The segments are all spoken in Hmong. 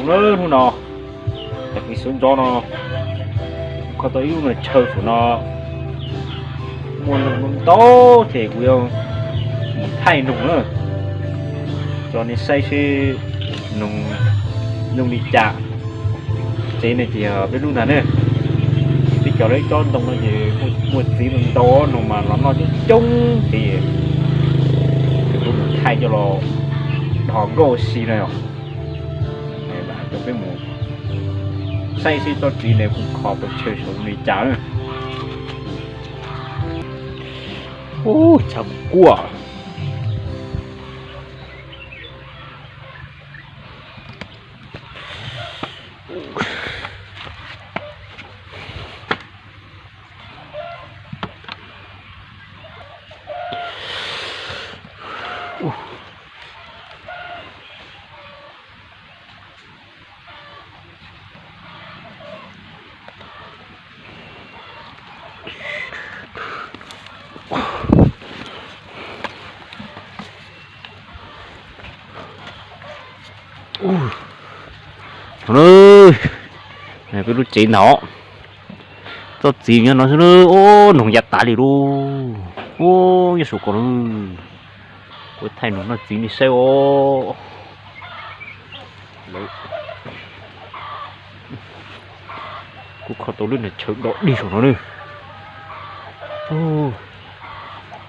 Hnub no, tag kis sawv ntxov no, kho tau ib lub chaw saum no, muaj noog ntau ntau ces kuv yuav mus thaij noog na, tso nej saib seb noog zoo li cas. Tsev no ces yog peb lub ntag ne. Peb cov lawv ib tsob ntoo no ces muaj txiv ntau ntau, noog mas los noj coob coob ces kuv mus thaij coj los dhos nkauj si no yom. Coj peb mus saib seb tsob txiv ne kuj kho tau chaw saum li cas na. Ub, tshav kuj kuaj. Peb lub tsev ntawd, tsob txiv nyob no xwb, ub, noog ya tas li lauj. Ub, nyob saum ko, kuv thaij noog noj txiv nej saib os. Kuv kho tau lub chaw dog dig saum no na.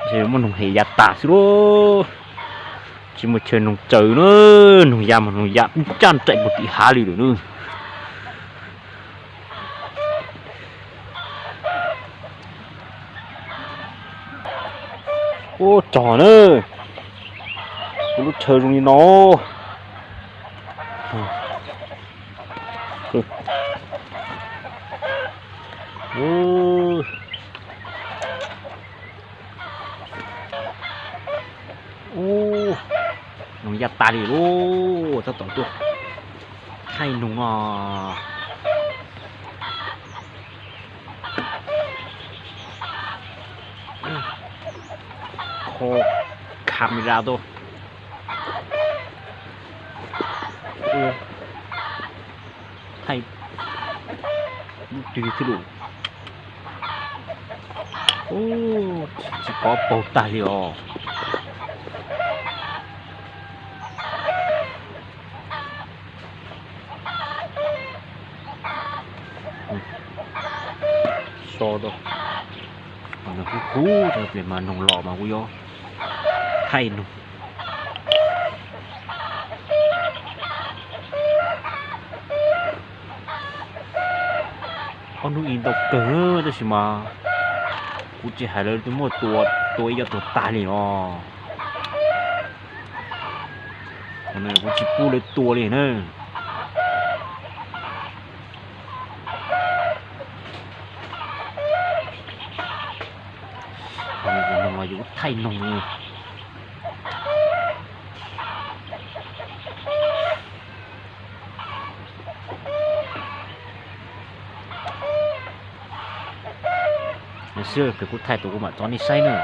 Ntshe muaj noog hem ya tas xwb lauj. Tsis muaj chaw noog tsaws na, noog ya mas noog ya tub tsaj nraim puag tim hav li lawm na. Ub, rog na, kuv lub chaw zoo li no. Ub, noog ya tas li lauj, tab tom tuaj thaij noog no. Kho camera tau. Thaij lub twg xwb lauj. Tsis kov paug tag li os. So tau, nws kub kub, pem mas noog los mas kuv yuav thaij noog. Ob hnub ib ntau kawg tab sis mas kuv tsis hais lawv twb muaj tua, tua ib co tuag tag li os. Kuv tsis pub lawv tua li na. Noog los yuav thaij noog. Xwb pem kuv thaij tus kuv mam tso nej saib na.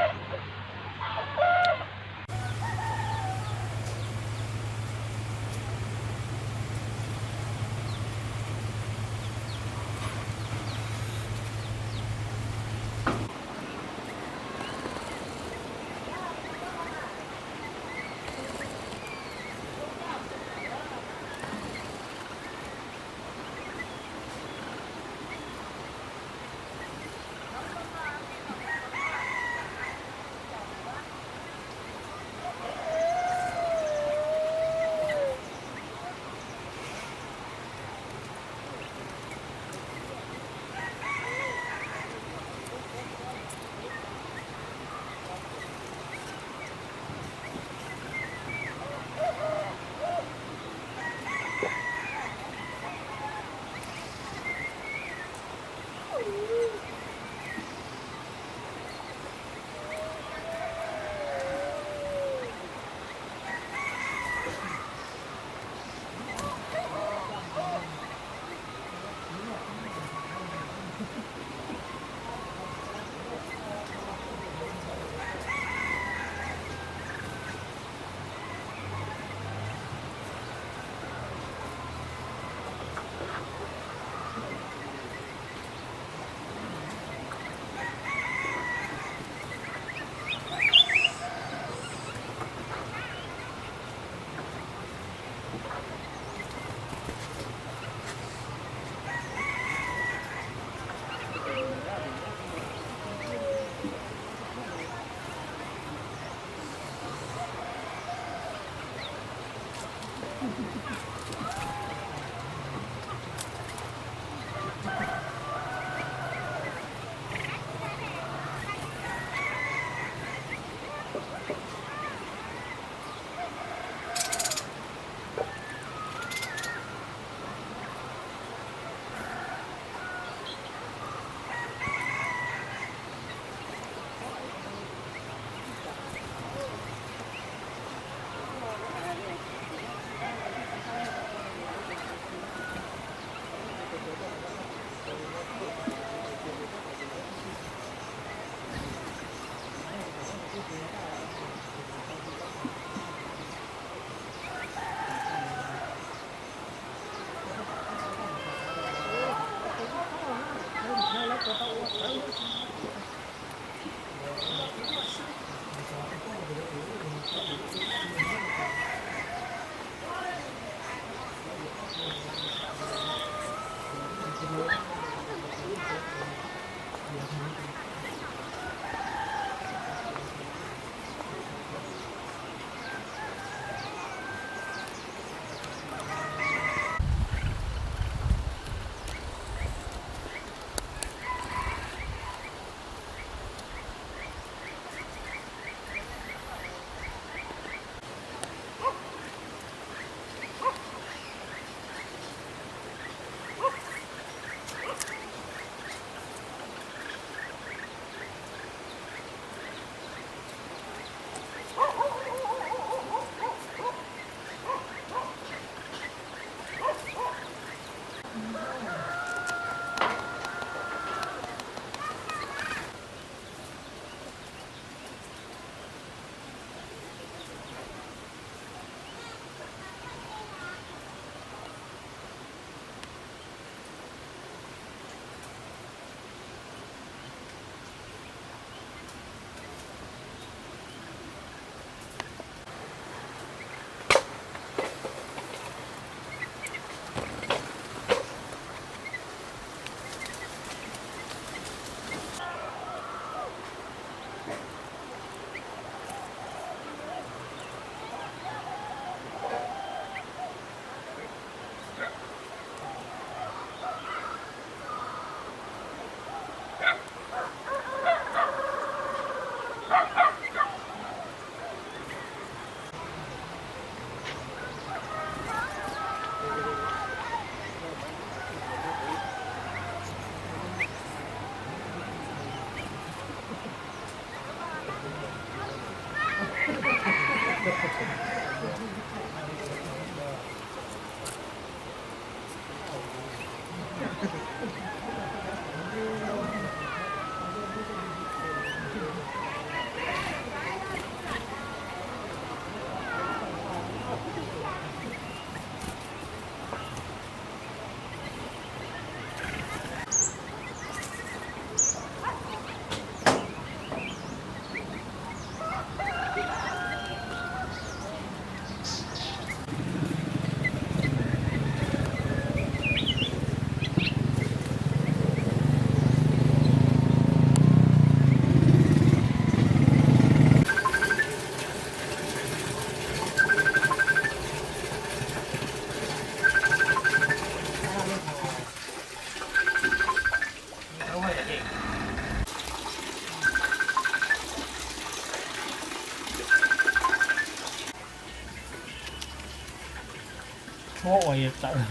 Ua ua yog tawm.